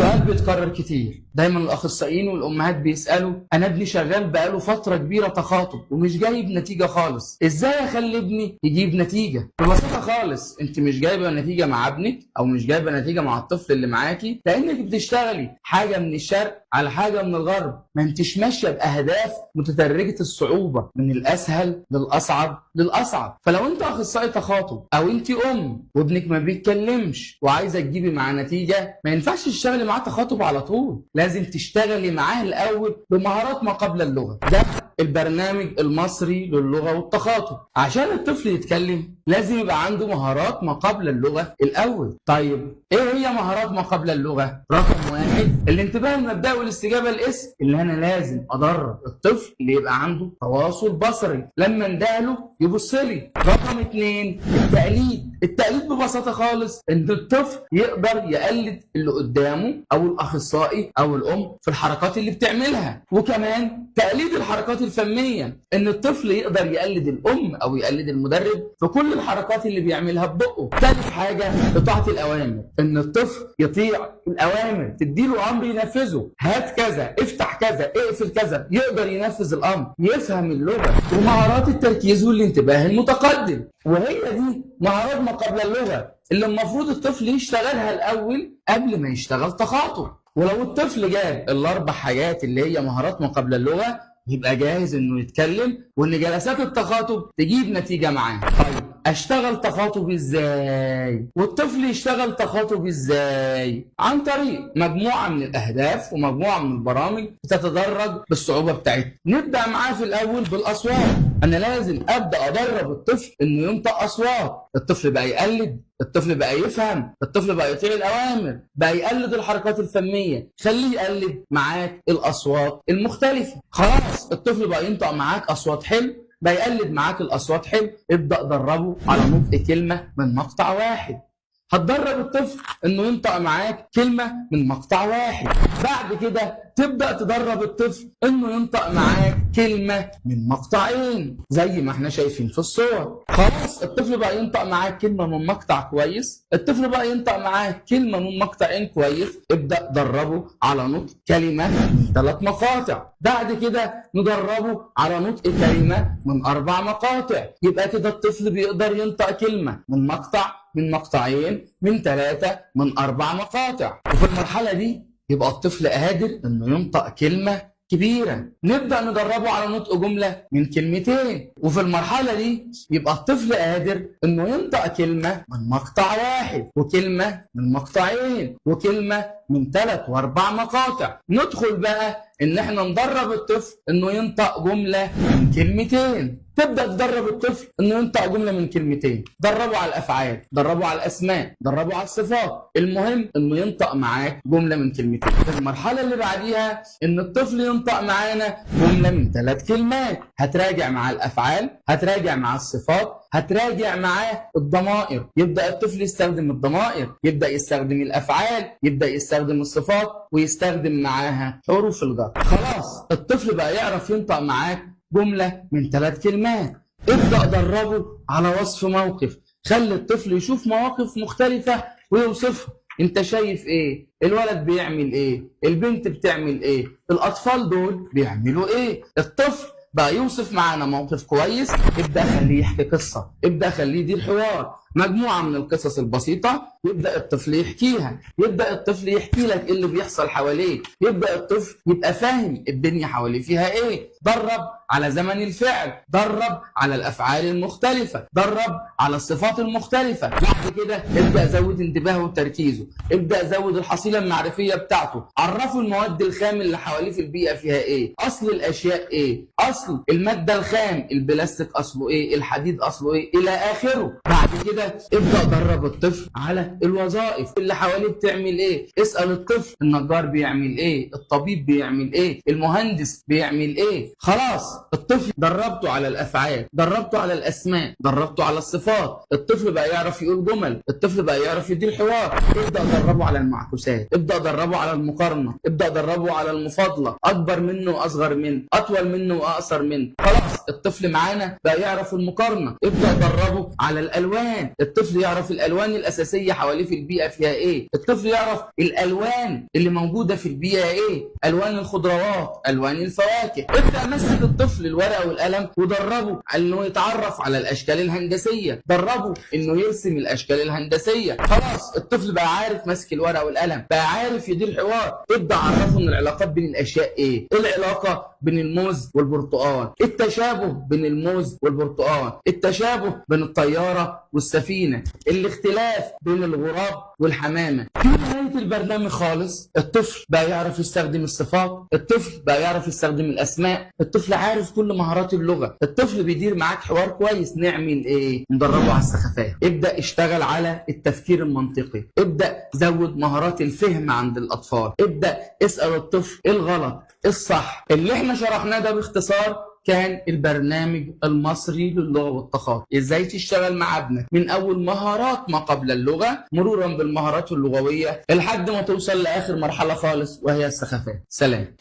سؤال بيتكرر كتير، دايما الاخصائيين والامهات بيسالوا: انا ابني شغال بقاله فترة كبيرة تخاطب ومش جايب نتيجة خالص، ازاي اخلي ابني يجيب نتيجة؟ ببساطة خالص، انت مش جايبه نتيجة مع ابنك او مش جايبه نتيجة مع الطفل اللي معاكي لانك بتشتغلي حاجة من الشرق على حاجة من الغرب، ما انتش ماشية باهداف متدرجه الصعوبة من الاسهل للاصعب للاصعب. فلو انت اخصائي تخاطب او انت ام وابنك ما بيتكلمش وعايزه تجيبي معاه نتيجة، ما ينفعش تشتغلي معاه تخاطب على طول، لازم تشتغلي معاه الاول بمهارات ما قبل اللغة. ده البرنامج المصري للغة والتخاطب. عشان الطفل يتكلم لازم يبقى عنده مهارات ما قبل اللغة الاول. طيب ايه هي مهارات ما قبل اللغة؟ رقم واحد، الانتباه المبدئي والاستجابة الاسم، اللي انا لازم ادرب الطفل اللي يبقى عنده تواصل بصري، لما اندهله يبص لي. رقم اتنين، التقليد. التقليد ببساطة خالص ان الطفل يقدر يقلد اللي قدامه او الاخصائي او الام في الحركات اللي بتعملها، وكمان تقليد الحركات الفميه، ان الطفل يقدر يقلد الام او يقلد المدرب في كل الحركات اللي بيعملها ببقه. ثالث حاجة، اطاعه الاوامر، ان الطفل يطيع الاوامر، تديله امر ينفذه، هات كذا، افتح كذا، اقفل كذا، يقدر ينفذ الامر، يفهم اللغة. ومهارات التركيز والانتباه المتقدم، وهي دي مهارات ما قبل اللغة اللي المفروض الطفل يشتغلها الاول قبل ما يشتغل تخاطب. ولو الطفل جاب الاربع حاجات اللي هي مهارات ما قبل اللغة يبقى جاهز انه يتكلم، وان جلسات التخاطب تجيب نتيجة معاه. طيب اشتغل تخاطب ازاي؟ والطفل يشتغل تخاطب ازاي؟ عن طريق مجموعة من الاهداف ومجموعة من البرامج بتتدرج بالصعوبه بتاعتها. نبدا معاه في الاول بالاصوات. انا لازم ابدا ادرب الطفل انه ينطق اصوات. الطفل بقى يقلد، الطفل بقى يفهم، الطفل بقى يطيع الاوامر، بقى يقلد الحركات الفميه، خليه يقلد معاك الاصوات المختلفة. خلاص الطفل بقى ينطق معاك اصوات حلو، بقى يقلد معاك الاصوات حلو، ابدا دربه على نطق كلمة من مقطع واحد. هتدرب الطفل انه ينطق معاك كلمة من مقطع واحد. بعد كده تبدا تدرب الطفل انه ينطق معاك كلمة من مقطعين زي ما احنا شايفين في الصور. خلاص الطفل بقى ينطق معاك كلمة من مقطع كويس، الطفل بقى ينطق معاك كلمة من مقطعين كويس، ابدا دربه على نطق كلمة من 3 مقاطع. بعد كده ندربه على نطق كلمة من 4 مقاطع. يبقى كده الطفل بيقدر ينطق كلمة من مقطع، من مقطعين، من 3، من 4 مقاطع. وفي المرحلة دي يبقى الطفل قادر انه ينطق كلمة كبيرة. نبدأ ندربه على نطق جملة من كلمتين. وفي المرحلة دي يبقى الطفل قادر انه ينطق كلمة من مقطع واحد، وكلمة من مقطعين، وكلمة من 3 و4 مقاطع. ندخل بقى ان احنا ندرب الطفل انه ينطق جملة من كلمتين. تبدأ تدرب الطفل انه ينطق جملة من كلمتين، دربه على الافعال، دربه على الاسماء، دربه على الصفات، المهم انه ينطق معاك جملة من كلمتين. في المرحلة اللي بعديها ان الطفل ينطق معانا جملة من 3 كلمات. هتراجع مع الافعال، هتراجع مع الصفات، هتراجع معاه الضمائر. يبدأ الطفل يستخدم الضمائر، يبدأ يستخدم الافعال، يبدأ يستخدم الصفات، ويستخدم معاها حروف الجر. خلاص الطفل بقى يعرف ينطق معاك جملة من 3 كلمات. ابدأ دربه على وصف موقف، خلي الطفل يشوف مواقف مختلفة ويوصفها. انت شايف ايه؟ الولد بيعمل ايه؟ البنت بتعمل ايه؟ الاطفال دول بيعملوا ايه؟ الطفل بقى يوصف معانا موقف كويس، ابدأ خليه يحكي قصة، ابدأ خليه يدير حوار، مجموعة من القصص البسيطة يبدأ الطفل يحكيها، يبدأ الطفل يحكي لك ايه اللي بيحصل حواليه، يبدأ الطفل يبقى فاهم الدنيا حواليه فيها ايه. درب على زمن الفعل، درب على الافعال المختلفة، درب على الصفات المختلفة. بعد كده ابدأ زود انتباهه وتركيزه، ابدأ زود الحصيلة المعرفية بتاعته، عرفه المواد الخام اللي حواليه في البيئة فيها ايه، اصل الاشياء ايه، اصل المادة الخام، البلاستيك اصله ايه، الحديد اصله ايه، الى اخره. بعد كده ابدأ درب الطفل على الوظائف اللي حواليه بتعمل ايه. اسأل الطفل النجار بيعمل ايه، الطبيب بيعمل ايه، المهندس بيعمل ايه. خلاص الطفل دربته على الافعال، دربته على الاسماء، دربته على الصفات، الطفل بقى يعرف يقول جمل، الطفل بقى يعرف يدير حوار. ابدأ دربه على المعكوسات، ابدأ دربه على المقارنة، ابدأ دربه على المفاضلة، اكبر منه واصغر منه، اطول منه واقصر منه. خلاص الطفل معانا بقى يعرف المقارنة، ابدا دربه على الالوان، الطفل يعرف الالوان الاساسية حواليه في البيئة فيها ايه، الطفل يعرف الالوان اللي موجودة في البيئة ايه، الوان الخضروات، الوان الفواكه. ابدا مسك الطفل الورقة والقلم ودربه على انه يتعرف على الاشكال الهندسية، دربه انه يرسم الاشكال الهندسية. خلاص الطفل بقى عارف ماسك الورقة والقلم، بقى عارف يدير حوار. ابدا عرفه ان العلاقات بين الاشياء ايه، ايه العلاقة بين الموز والبرتقال، التشابه بين الموز والبرتقال، التشابه بين الطيارة والسفينة، الاختلاف بين الغراب والحمامه. في نهاية البرنامج خالص الطفل بقى يعرف يستخدم الصفات، الطفل بقى يعرف يستخدم الاسماء، الطفل عارف كل مهارات اللغة، الطفل بيدير معاك حوار كويس. نعمل ايه؟ ندربه على السخافات. ابدا اشتغل على التفكير المنطقي، ابدا زود مهارات الفهم عند الاطفال، ابدا اسال الطفل ايه الغلط ايه الصح. اللي احنا شرحناه ده باختصار كان البرنامج المصري للغة والتخاطب، ازاي تشتغل مع ابنك من اول مهارات ما قبل اللغة مرورا بالمهارات اللغوية لحد ما توصل لاخر مرحلة خالص وهي السخافات. سلام.